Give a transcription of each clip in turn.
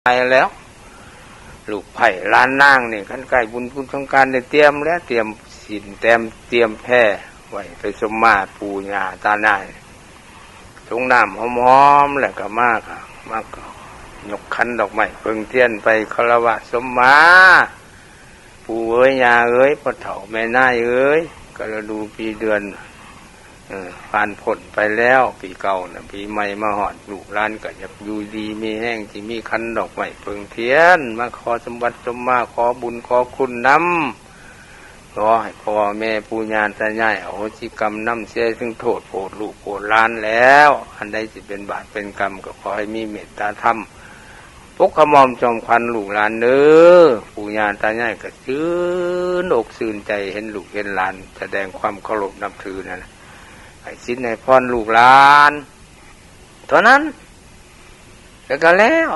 ແລ້ວ ລູກໃພ້ຫຼານນາງນີ້ ຄັນໃກ້ບຸນ ບຸນສົງການໄດ້ຕຽມແລ້ວ ຕຽມສິນ ແຕ້ມ ຕຽມແພໄວ້ໄປສົມມາປູ່ຍ່າຕາຍາຍ ສົງນ້ຳຫອມໆ ແລ້ວກໍມາ ກໍມາ ກໍຍົກຂັນດອກໄມ້ເຜິ້ງທຽນໄປຄາລະວະສົມມາ ປູ່ເອີຍ ຍ່າເອີຍ ພໍ່ເຖົ້າແມ່ນາຍເອີຍ ກໍລະດູປີເດືອນ ເອີ ຜ່ານພົ້ນໄປແລ້ວ ປີເກົ່ານະ ປີໃໝ່ມາຮອດ ລູກຫຼານກໍຢາກຢູ່ດີມີແຮງ ຊິມີຂັນດອກໄມ້ເຜິ້ງທຽນ ມາຂໍສົມບັດສົມມາ ຂໍບຸນຂໍຄຸນນຳ ຂໍໃຫ້ພໍ່ແມ່ປູ່ຍ່າຕາຍາຍອະໂຫສິກຳນຳເສຍເຖິງໂທດໂປດລູກໂປດຫຼານແລ້ວ ອັນໃດຊິເປັນບາບເປັນກຳ ກໍຂໍໃຫ້ມີເມດຕາທຳ ປົກຂະໝອມຈອມຂວັນລູກຫຼານເດີ. ປູ່ຍ່າຕາຍາຍກໍຊື່ນອົກຊື່ນໃຈ ເຫັນລູກເຫັນຫຼານສະແດງຄວາມເຄົາລົບນັບຖືນັ້ນ ໃຫ້ສິນໃຫ້ພອນລູກຫຼານເທົ່ານັ້ນ ແລ້ວກໍແລ້ວ.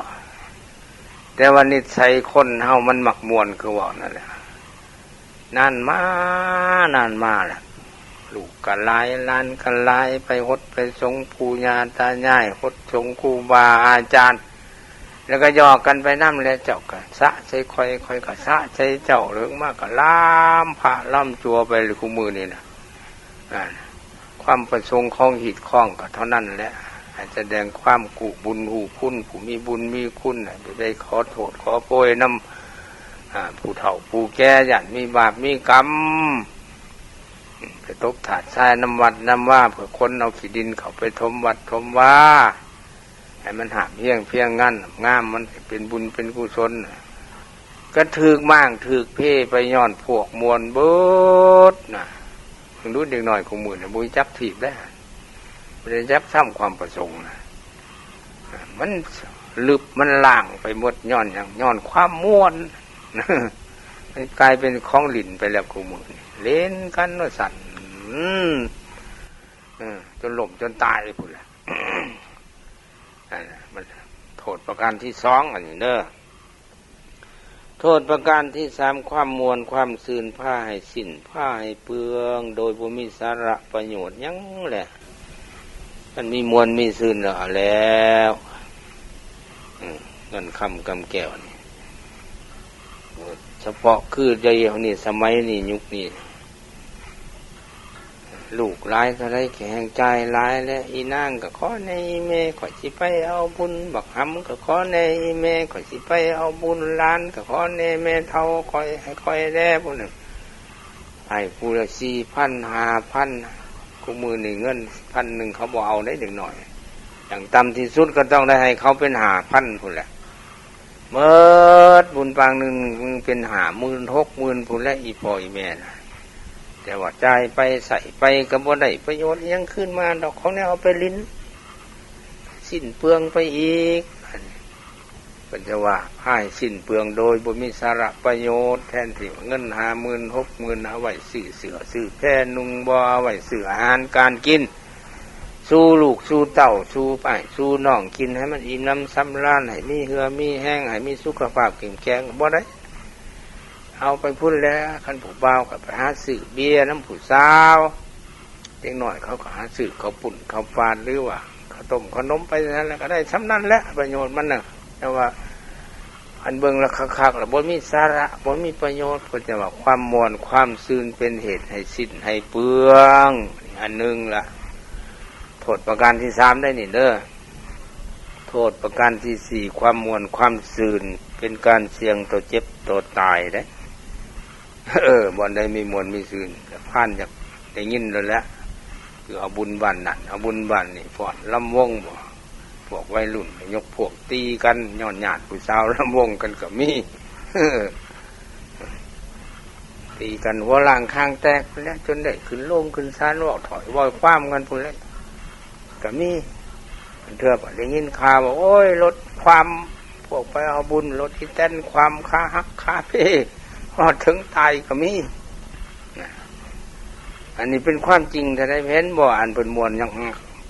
ແຕ່ວ່ານິໄສຄົນເຮົາມັນມັກມ່ວນຄືເວົ້ານັ້ນແຫຼະ ນານມາ ນານມາແຫຼະ ລູກກໍຫຼາຍ ຫຼານກໍຫຼາຍ ໄປຫົດໄປສົງປູ່ຍ່າຕາຍາຍ ຫົດສົງຄູບາອາຈານ ແລ້ວກໍຫຍອກກັນໄປນຳແຫຼະ ເຈົ້າກໍສະໃສ່ຂ້ອຍ ຂ້ອຍກໍສະໃສ່ເຈົ້າ ເລິກມາກໍລາມພະລາມຈົວໄປເລີຍ ຄູ່ມື້ນີ້ນະ ນັ້ນ ຄວາມປະສົງຂອງຮີດຄອງກໍເທົ່ານັ້ນແຫຼະ ໃຫ້ສະແດງຄວາມກູ້ບຸນຮູ້ຄຸນ ຜູ້ມີບຸນມີຄຸນ ໃຫ້ໄດ້ຂໍໂທດຂໍໂພຍນຳ ອາ ຜູ້ເຖົ້າຜູ້ແກ່ ຢ້ານມີບາບມີກຳ ໄປຕົບຖາດຊາຍນຳວັດນຳວາ ເພື່ອຄົນເອົາຂີ້ດິນເຂົ້າໄປຖົມວັດຖົມວາ ໃຫ້ມັນຫາບຮຽງພຽງງາມ ງາມ ມັນເປັນບຸນເປັນກຸສົນ ກະຖືກມ້າງຖືກເພໄປຍ້ອນພວກມ່ວນເບິດນະ. ເບິ່ງດູເດັກນ້ອຍຄູ່ມື້ນີ້ ບໍ່ຮູ້ຈັກທີບເດ້ ບໍ່ໄດ້ຈັກຊ້ຳຄວາມປະສົງນະ ມັນລຶບ ມັນລ້າງໄປໝົດ ຍ້ອນຫຍັງ? ຍ້ອນຄວາມມ່ວນ ມັນກາຍເປັນຂອງຫຼິ້ນໄປແລ້ວຄູ່ມື້ນີ້ ຫຼິ້ນກັນວ່າຊັ້ນ ເອີ ຈົນລົ້ມຈົນຕາຍພຸ້ນແຫຼະ. ນັ້ນແຫຼະ ມັນໂທດປະການທີສອງ ອັນນີ້ເດີ. ໂທດປະການທີສາມ ຄວາມມ່ວນຄວາມຊື່ນພາໃຫ້ສິ້ນ ພາໃຫ້ເປືອງ ໂດຍບໍ່ມີສາລະປະໂຫຍດຫຍັງແຫຼະ. ມັນມີມ່ວນມີຊື່ນແລ້ວ ເອົາແລ້ວ ເງິນຄຳກຳແກ້ວນີ້ ສະເພາະຄືໃນດຽວນີ້ ສະໄໝນີ້ ຍຸກນີ້ ລູກຫຼາຍເທົ່າໃດກໍແຮ່ງຈ່າຍຫຼາຍແຫຼະ ອີນາງກໍຂໍແດ່ອີແມ່ ຂ້ອຍຊິໄປເອົາບຸນ ບັກຫຳກໍຂໍແດ່ອີແມ່ ຂ້ອຍຊິໄປເອົາບຸນ ຫຼານກໍຂໍແດ່ແມ່ເຖົ້າຂ້ອຍ ໃຫ້ຂ້ອຍແດ່ ຜູ້ໜຶ່ງໃຫ້ຜູ້ລະສີ່ພັນ ຫ້າພັນ ຄູ່ມື້ນີ້ເງິນພັນໜຶ່ງເຂົາບໍ່ເອົາເດ້ເດັກນ້ອຍ ຢ່າງຕ່ຳທີ່ສຸດກໍຕ້ອງໄດ້ໃຫ້ເຂົາເປັນຫ້າພັນພຸ້ນແຫຼະ. ໝົດບຸນປາງໜຶ່ງເປັນຫ້າໝື່ນ ຫົກໝື່ນພຸ້ນແຫຼະ ອີພໍ່ອີແມ່ນະ ແຕ່ວ່າຈ່າຍໄປໃຊ້ໄປກໍບໍ່ໄດ້ປະໂຫຍດຫຍັງຄືນມາດອກ ເຂົາແນວເອົາໄປຫຼິ້ນ ສິ້ນເປືອງໄປອີກ ເພິ່ນຈະວ່າພາໃຫ້ສິ້ນເປືອງໂດຍບໍ່ມີສາລະປະໂຫຍດ ແທນທີ່ວ່າເງິນຫ້າໝື່ນ ຫົກໝື່ນ ເອົາໄວ້ຊື້ເສື້ອຊື້ແພນຸ່ງ ບໍ່ເອົາໄວ້ຊື້ອາຫານການກິນ ສູ່ລູກສູ່ເຕົ້າ ສູ່ອ້າຍສູ່ນ້ອງກິນໃຫ້ມັນອີ່ມໜຳສຳລານ ໃຫ້ມີເຫື່ອມີແຮງ ໃຫ້ມີສຸຂະພາບເຂັ້ມແຂງ ບໍ່ໄດ້ ເອົາໄປພຸ້ນແຫຼະ. ຄັນຜູ້ບ່າວກໍໄປຫາຊື້ເບຍນຳຜູ້ສາວ ເດັກນ້ອຍເຂົາກໍຫາຊື້ເຂົ້າປຸ້ນເຂົ້າປານ ຫຼືວ່າເຂົ້າຕົ້ມເຂົ້າໜົມໄປນັ້ນແຫຼະ ກໍໄດ້ສ່ຳນັ້ນແຫຼະ ປະໂຫຍດມັນນະ ແຕ່ວ່າ ອັນເບິ່ງລະຄັກໆ ລະບໍ່ມີສາລະ ບໍ່ມີປະໂຫຍດ ເພິ່ນຈະວ່າຄວາມມ່ວນຄວາມຊື່ນເປັນເຫດໃຫ້ສິ້ນໃຫ້ເປືອງ ອັນໜຶ່ງລະ. ໂທດປະການທີສາມໄດ໋ນີ້ເດີ ໂທດປະການທີສີ່ ຄວາມມ່ວນຄວາມຊື່ນເປັນການສ່ຽງຕໍ່ເຈັບຕໍ່ຕາຍເດ້. ເອີ ບ່ອນໃດມີມ່ວນມີຊື່ນ ພານຢາກໄດ້ຍິນໂລດແຫຼະ ຄືເອົາບຸນບ້ານນັ້ນ ເອົາບຸນບ້ານນີ້ ຟ້ອນລຳວົງບໍ ພວກໄວລຸ້ນກໍຍົກພວກຕີກັນ ຍ້ອນຍາດຜູ້ສາວລຳວົງກັນກໍມີ ຕີກັນຫົວລ້າງຄາງແຕກພຸ້ນແຫຼະ ຈົນໄດ້ຂຶ້ນໂລງຂຶ້ນສານ ເວົ້າຖ້ອຍເວົ້າຄວາມກັນພຸ້ນແຫຼະ ກໍມີ. ເທື່ອກໍໄດ້ຍິນຂ່າວວ່າ ໂອ້ຍ ລົດຄວ່ຳ ພວກໄປເອົາບຸນ ລົດອີແຕນຄວ່ຳ ຂາຫັກຂາເພ ຮອດເຖິງຕາຍກໍມີ. ອັນນີ້ເປັນຄວາມຈິງແທ້ໃດ໋ ເຫັນບໍ່ ອັນເພິ່ນມ່ວນຍັກ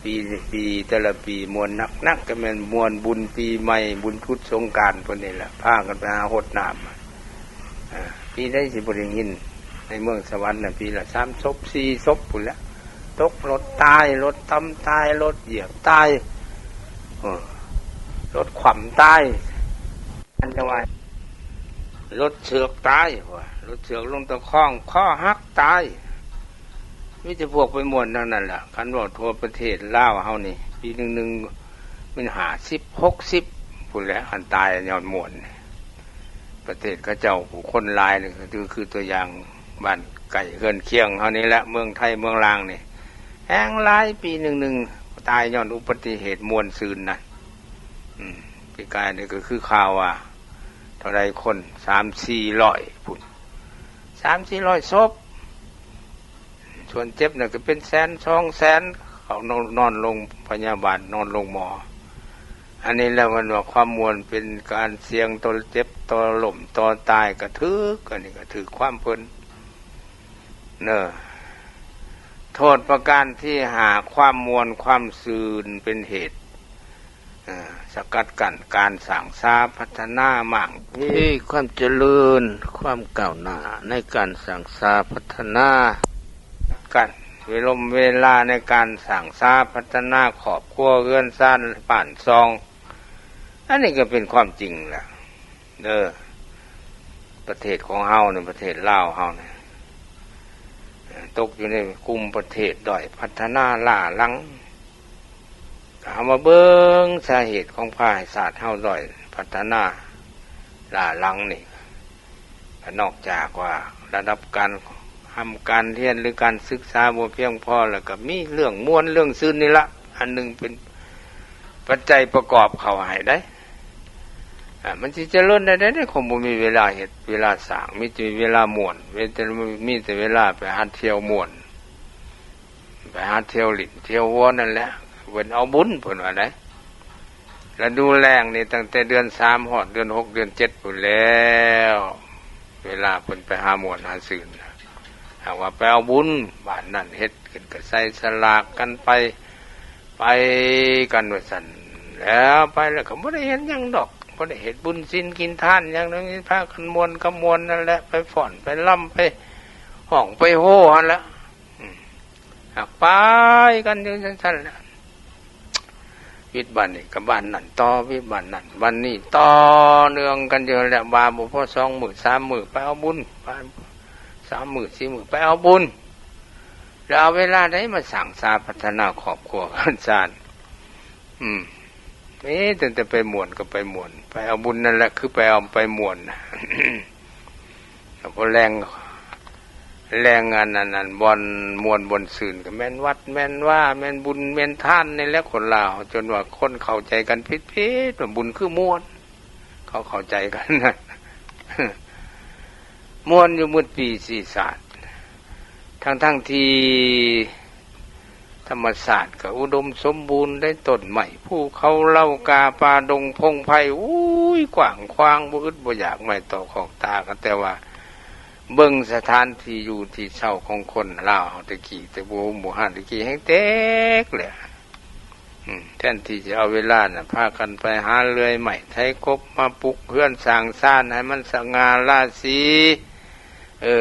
ໆ ປີ ປີ ແຕ່ລະປີມ່ວນໜັກໆ ກໍແມ່ນມ່ວນບຸນປີໃໝ່ ບຸນຈຸດສົງການພຸ້ນນີ້ແຫຼະ ພາກັນໄປຫາຫົດນ້ຳ ອາ ປີໃດຊິບໍ່ໄດ້ຍິນ ໃນເມືອງສະຫວັນນະ ປີລະສາມສົບ ສີ່ສົບພຸ້ນແຫຼະ ຕົກລົດຕາຍ ລົດຕຳຕາຍ ລົດຢຽບຕາຍ ເອີ ລົດຂວ້ຳຕາຍ ອັນຈະວ່າລົດເຊືອກຕາຍ ວ່າລົດເຊືອກລົງຕະຄອງ ຄໍຫັກຕາຍ ມີແຕ່ພວກໄປມ່ວນທັງນັ້ນລະ. ຄັນເວົ້າທົ່ວປະເທດລາວເຮົານີ້ ປີໜຶ່ງໆ ມີຫ້າສິບ ຫົກສິບ ພຸ້ນແຫຼະ ອັນຕາຍຍ້ອນມ່ວນ. ປະເທດເຂົາເຈົ້າຜູ້ຄົນຫຼາຍນີ້ ຄື ຄືຕົວຢ່າງບ້ານໃກ້ເຮືອນຄຽງເຮົານີ້ແຫຼະ ເມືອງໄທເມືອງລາງນີ້ ແຮງຫຼາຍ ປີໜຶ່ງໆ ຕາຍຍ້ອນອຸບັດຕິເຫດມ່ວນຊື່ນນະ. ອືມ ປີກາຍນີ້ກໍຄືຂ່າວວ່າເທົ່າໃດຄົນ ສາມສີ່ຮ້ອຍພຸ້ນ ສາມສີ່ຮ້ອຍສົບ. ສ່ວນເຈັບນັ້ນກໍເປັນແສນສອງແສນ ເຂົານອນ ນອນໂຮງພະຍາບານ ນອນໂຮງໝໍ. ອັນນີ້ແຫຼະເພິ່ນວ່າຄວາມມ່ວນເປັນການສ່ຽງຕໍ່ເຈັບ ຕໍ່ລົ້ມ ຕໍ່ຕາຍ ກະຖືກ ອັນນີ້ກະຖືກຄວາມເພິ່ນເນີ. ໂທດປະການທີຫ້າ ຄວາມມ່ວນຄວາມຊື່ນເປັນເຫດ ສະກັດກັ້ນການສ້າງສາພັດທະນາໝ້າງເພ ຄວາມຈະເລີນ ຄວາມກ້າວໜ້າໃນການສ້າງສາພັດທະນາ ກັນເວລົມເວລາໃນການສ້າງສາພັດທະນາຄອບຄົວເຮືອນຊານບ້ານຊ່ອງ. ອັນນີ້ກໍເປັນຄວາມຈິງແຫຼະເດີ. ປະເທດຂອງເຮົານີ້ ປະເທດລາວເຮົານີ້ ຕົກຢູ່ໃນກຸ່ມປະເທດດ້ອຍພັດທະນາລ້າຫຼັງ. ເຮົາມາເບິ່ງສາເຫດຂອງພາໃຫ້ຊາດເຮົາດ້ອຍພັດທະນາລ້າຫຼັງນີ້ ກໍນອກຈາກວ່າລະດັບການຮ່ຳການຮຽນ ຫຼື ການສຶກສາບໍ່ພຽງພໍ ແລ້ວກໍມີເລື່ອງມ່ວນເລື່ອງຊື່ນນີ້ລະ ອັນໜຶ່ງເປັນປັດໄຈປະກອບເຂົ້າໃຫ້ໄດ໋. ອາ ມັນຊິຈະເລີນໄດ້ໃດ໋ ຄົງບໍ່ມີເວລາເຮັດເວລາສ້າງ ມີແຕ່ເວລາມ່ວນ ເວ ມີແຕ່ເວລາໄປຫາທ່ຽວມ່ວນ ໄປຫາທ່ຽວຫຼິ້ນທ່ຽວຫົວນັ້ນແຫຼະ ເພິ່ນເອົາບຸນ ເພິ່ນວ່າໄດ໋. ລະດູແລ້ງນີ້ ຕັ້ງແຕ່ເດືອນສາມຮອດເດືອນຫົກເດືອນເຈັດພຸ້ນແລ້ວ ເວລາເພິ່ນໄປຫາມ່ວນຫາຊື່ນ ຫາກວ່າໄປເອົາບຸນ ບ້ານນັ້ນເຮັດຂຶ້ນກະໃສ່ສະຫຼາກກັນໄປ ໄປກັນວ່າຊັ້ນ. ແລ້ວໄປແລ້ວກໍບໍ່ໄດ້ເຮັດຫຍັງດອກ ບໍ່ໄດ້ເຮັດບຸນສິນກິນທານຫຍັງ ມີພາກັນມ່ວນກັບມ່ວນນັ້ນແຫຼະ ໄປຟ້ອນໄປລຳ ໄປຮ້ອງໄປໂຮຫັ້ນແຫຼະ. ອືມ ຫາກໄປກັນຢູ່ຈັ່ງຊັ້ນແຫຼະ ວິດບ້ານນີ້ກັບບ້ານນັ້ນຕໍ່ ວິດບ້ານນັ້ນບ້ານນີ້ຕໍ່ເນື່ອງກັນຢູ່ຫັ້ນແຫຼະ ວ່າບໍ່ພໍສອງມື້ສາມມື້ໄປເອົາບຸນ ສາມມື້ສີ່ມື້ໄປເອົາບຸນ ແລ້ວເອົາເວລາໃດມາສ້າງສາພັດທະນາຄອບຄົວເຮືອນຊານ? ອືມ ມີຕັ້ງແຕ່ໄປມ່ວນກໍໄປມ່ວນ ໄປເອົາບຸນນັ້ນແຫຼະ ຄືໄປເອົາໄປມ່ວນ. ແລ້ວພໍແຫຼ່ງ ແຫຼ່ງອັນ ອັນ ອັນ ບ່ອນມ່ວນບ່ອນຊື່ນກໍແມ່ນວັດແມ່ນວາ ແມ່ນບຸນແມ່ນທານນີ້ແຫຼະ ຄົນລາວ ຈົນວ່າຄົນເຂົ້າໃຈກັນຜິດໆ ວ່າບຸນຄືມ່ວນ ເຂົາເຂົ້າໃຈກັນ ມ່ວນຢູ່ໝົດປີຊີສາດ ທັງໆທີ່ ທຳມະຊາດກໍອຸດົມສົມບູນໄດ໋ ຕົ້ນໄມ້ ພູເຂົາ ເຫຼົ່າກາ ປ່າດົງ ພົງໄພ ໂອ້ຍ ກວ້າງຂວາງ ບໍ່ອຶດບໍ່ຢາກ ໄມ້ຕອກຄອກຕາ ກໍແຕ່ວ່າເບິ່ງສະຖານທີ່ຢູ່ທີ່ເຊົາຂອງຄົນລາວເຮົາແຕ່ກີ້ ແຕ່ບູຮານແຕ່ກີ້ແຮ່ງແຕກແຫຼະ. ອືມ ແທນທີ່ຈະເອົາເວລານັ້ນພາກັນໄປຫາເລື່ອຍໄມ້ໄຖກົບມາປຸກເຮືອນສ້າງຊານໃຫ້ມັນສະຫງ່າລາສີ ເອີ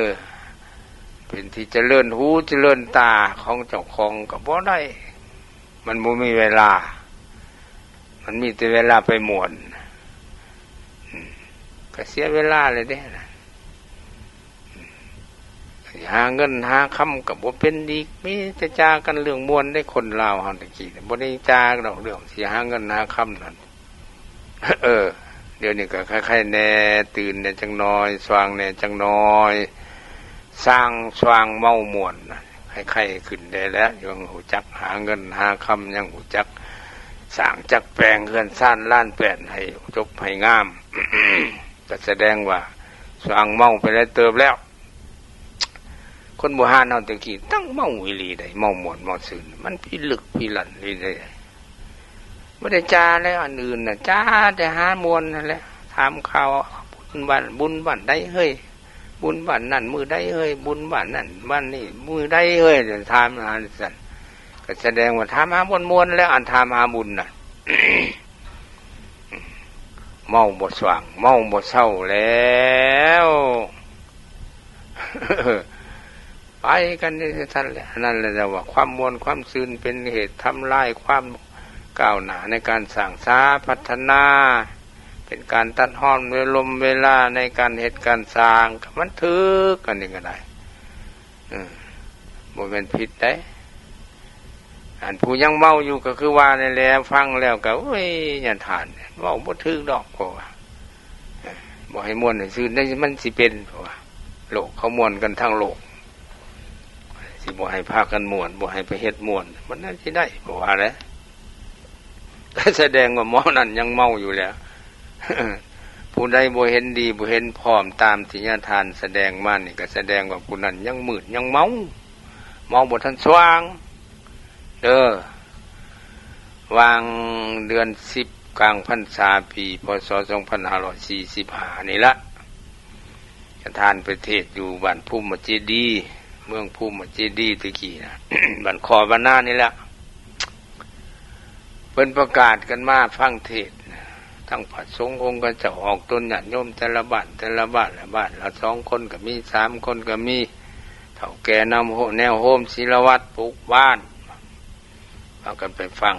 ເປັນທີ່ຈະເລີນຫູຈະເລີນຕາຂອງເຈົ້າຂອງກໍບໍ່ໄດ້ ມັນບໍ່ມີເວລາ ມັນມີແຕ່ເວລາໄປມ່ວນ ອືມ ກໍເສຍເວລາແລ້ວເດ້ ອືມ ຊິຫາເງິນຫາຄຳກໍບໍ່ເປັນອີກ ມີແຕ່ຈາກັນເລື່ອງມ່ວນເດ້ ຄົນລາວເຮົາແຕ່ກີ້ ບໍ່ໄດ້ຈາດອກເລື່ອງຊິຫາເງິນຫາຄຳນັ້ນ. ເອີ ດຽວນີ້ກໍໄຄໆແດ່ ຕື່ນແດ່ຈັກໜ່ອຍ ສວ່າງແດ່ຈັກໜ່ອຍ ສ້າງສວ່າງເມົາມ່ວນ ໄຄໆຂຶ້ນໄດ້ແລ້ວ ຍັງຮູ້ຈັກຫາເງິນຫາຄຳ ຍັງຮູ້ຈັກສ້າງຈັກແປງເຮືອນຊານລານແປ້ນໃຫ້ຈົບໃຫ້ງາມ ກໍສະແດງວ່າສວ່າງເມົາໄປຫຼາຍເຕີບແລ້ວ. ຄົນບູຮານເຮົາແຕ່ກີ້ຕັ້ງເມົາອີ່ຫຼີໃດ໋ ເມົາມ່ວນເມົາຊື່ນ ມັນພິລຶກພິລັນອີ່ຫຼີໃດ໋ ບໍ່ໄດ້ຈາແລ້ວອັນອື່ນນະ ຈາແຕ່ຫາມ່ວນຫັ້ນແຫຼະ ຖາມຂ່າວບຸນບ້ານ ບຸນບ້ານໃດເຮີ້ຍ ບຸນບ້ານນັ້ນມື້ໃດເຮີ້ຍ ບຸນບ້ານນັ້ນບ້ານນີ້ມື້ໃດເຮີ້ຍ ຖາມຫາຊັ້ນ ກໍສະແດງວ່າຖາມຫາມ່ວນໆແລ້ວ ອັນຖາມຫາບຸນນະ. ເມົາບໍ່ສວ່າງ ເມົາບໍ່ເຊົາແລ້ວ ໄປກັນຢູ່ຊັ້ນແຫຼະ. ອັນນັ້ນແຫຼະ ເຈົ້າວ່າຄວາມມ່ວນຄວາມຊື່ນເປັນເຫດທຳລາຍຄວາມກ້າວໜ້າໃນການສ້າງສາພັດທະນາ ເປັ ປັນການຕັດຮອນເວລົມເວລາໃນການເຮັດການສ້າງ ກໍມັນຖືກ ອັນນີ້ກໍໄດ້ ເອີ ບໍ່ແມ່ນຜິດໃດ. ອັນຜູ້ຍັງເມົາຢູ່ກໍຄືວ່ານັ້ນແຫຼະ ຟັງແລ້ວກໍ ໂອ້ຍ ຍາທ່ານເວົ້າບໍ່ຖືກດອກ ເພາະວ່າ ເອີ ບໍ່ໃຫ້ມ່ວນໃຫ້ຊື່ນ ມັນຊິເປັນ ເພາະວ່າໂລກເຂົາມ່ວນກັນທັງໂລກ ຊິບໍ່ໃຫ້ພາກັນມ່ວນ ບໍ່ໃຫ້ໄປເຮັດມ່ວນ ມັນນັ້ນຊິໄດ້ ເພາະວ່າແຫຼະ ສະແດງວ່າໝໍນັ້ນຍັງເມົາຢູ່ແຫຼະ. ຜູ້ໃດບໍ່ເຫັນດີ ບໍ່ເຫັນພ້ອມຕາມທີ່ຍາທ່ານສະແດງມານີ້ ກໍສະແດງວ່າຜູ້ນັ້ນຍັງມືດ ຍັງເມົາ ເມົາບໍ່ທັນສວ່າງເດີ. ຫວ່າງເດືອນສິບ ກາງພັນສາ ປີ ພ.ສ. ສອງພັນຫ້າຮ້ອຍສີ່ສິບຫ້ານີ້ລະ ຍາທ່ານໄປເທດຢູ່ບ້ານພູມະເຈດີ ເມືອງພູມະເຈດີແຕ່ກີ້ນະ ບ້ານຄໍບ້ານນານີ້ລະ ເພິ່ນປະກາດກັນມາຟັງເທດ ທັງພະສົງອົງຄະເຈົ້າ ອອກຕົນຍາດໂຍມແຕ່ລະບ້ານ ແຕ່ລະບ້ານ ລະບ້ານລະສອງຄົນກໍມີ ສາມຄົນກໍມີ ເຖົ້າແກ່ນຳໂຮ ແນວໂຮມ ສິລະວັດ ປຸກບ້ານ ພາກັນໄປຟັງ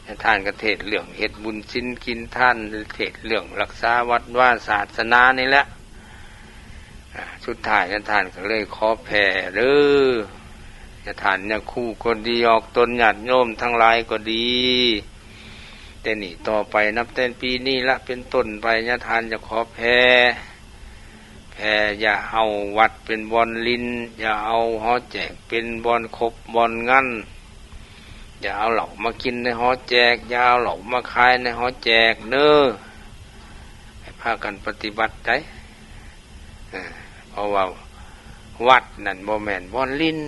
ຍາທ່ານກໍເທດເລື່ອງເຮັດບຸນສິນກິນທານ ເທດເລື່ອງລັກສາວັດວາສາສະໜານີ້ແຫຼະ. ອາ ສຸດທ້າຍຍາທ່ານກໍເລີຍຂໍແຜ່ເດີ ຍາທ່ານຍາຄູກໍດີ ອອກຕົນຍາດໂຍມທັງຫຼາຍກໍດີ ແຕ່ນີ້ຕໍ່ໄປ ນັບແຕ່ປີນີ້ລະເປັນຕົ້ນໄປ ຍາທ່ານຈະຂໍແຜ່ ແຜ່ ຢ່າເອົາວັດເປັນບ່ອນຫຼິ້ນ ຢ່າເອົາຫໍແຈກເປັນບ່ອນຄົບບ່ອນງັນ ຢ່າເອົາເຫຼົ້າມາກິນໃນຫໍແຈກ ຢ່າເອົາເຫຼົ້າມາຂາຍໃນຫໍແຈກເນີ ໃຫ້ພາກັນປະຕິບັດໃດ໋ ເອີ ເພາະວ່າວັດນັ້ນບໍ່ແມ່ນບ່ອນຫຼິ້ນ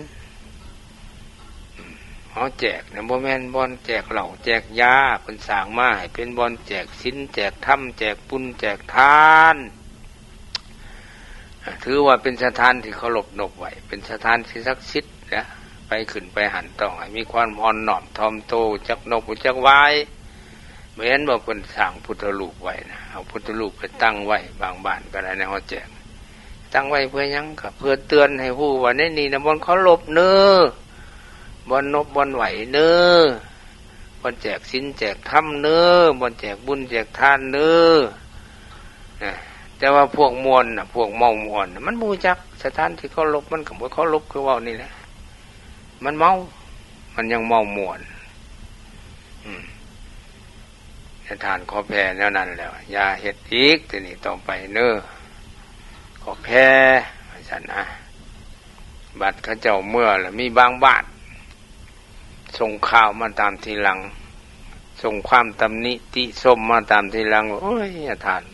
ຫໍແຈກນັ້ນບໍ່ແມ່ນບ່ອນແຈກເຫຼົ້າແຈກຢາ ເພິ່ນສ້າງມາໃຫ້ເປັນບ່ອນແຈກສິນແຈກທຳ ແຈກບຸນແຈກທານ ຖືວ່າເປັນສະຖານທີ່ເຄົາລົບນົບໄຫວ້ ເປັນສະຖານທີ່ສັກສິດນະ ໃຜຂຶ້ນໄປຫັ້ນຕ້ອງໃຫ້ມີຄວາມອ່ອນນ້ອມຖ່ອມໂຕ ຮູ້ຈັກນົບຮູ້ຈັກຫວາຍ. ບໍ່ເຫັນບໍ່ເພິ່ນສ້າງພຸດທະຮູບໄວ້ນະ ເອົາພຸດທະຮູບໄປຕັ້ງໄວ້ ບາງບ້ານກໍໄດ້ໃນຫໍແຈກ ຕັ້ງໄວ້ເພື່ອຫຍັງ? ກໍເພື່ອເຕືອນໃຫ້ຮູ້ວ່າໃນນີ້ນະບ່ອນເຄົາລົບເນີ ບ່ອນນົບບ່ອນໄຫວ້ເນີ ບ່ອນແຈກສິນແຈກທຳເນີ ບ່ອນແຈກບຸນແຈກທານເນີ ນະ ແຕ່ວ່າພວກມ່ວນນະ ພວກເມົາມ່ວນນະ ມັນບໍ່ຮູ້ຈັກສະຖານທີ່ເຄົາລົບ ມັນກໍບໍ່ເຄົາລົບ ຄືເວົ້ານີ້ແຫຼະ ມັນເມົາ ມັນຍັງເມົາມ່ວນ ອືມ ຍາທ່ານຂໍແຜ່ແນວນັ້ນແລ້ວ ຢ່າເຮັດອີກ ແຕ່ນີ້ຕໍ່ໄປເນີ ຂໍແຜ່ ວ່າຊັ້ນນະ. ບັດເຂົາເຈົ້າເມືອລະ ມີບາງບ້ານ ສົ່ງຂ່າວມາຕາມທີຫຼັງ ສົ່ງຄວາມຕຳໜິຕິຊົມມາຕາມທີຫຼັງ ໂອ້ຍ ຍາທ່ານ